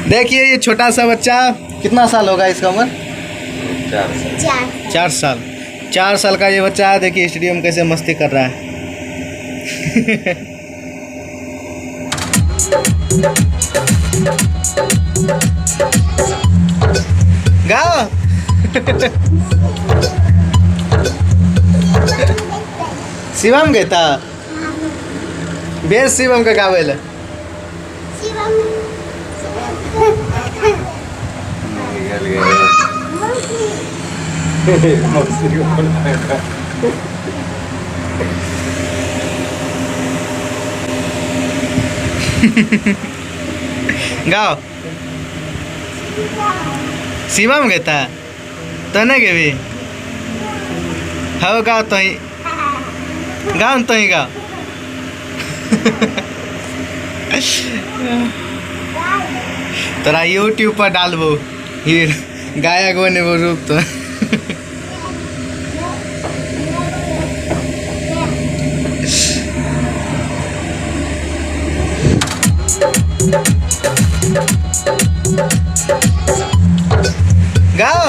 देखिए ये छोटा सा बच्चा, कितना साल होगा इसका उम्र? 4 साल। 4 साल। 4 साल का ये बच्चा है। देखिए स्टेडियम में कैसे मस्ती कर रहा है। गाओ। शिवम गेता बेस, शिवम के गावे ले। शिवम। निकल गए। मौसी को बुलाएगा। गाओ। शिवम गेता तो नहीं गेबी? हो, गाओ तो ही गाओ, तो ही गाओ। तोरा यूट्यूब पर डालबो, ये गायक बनेबो रूप तो। गाओ।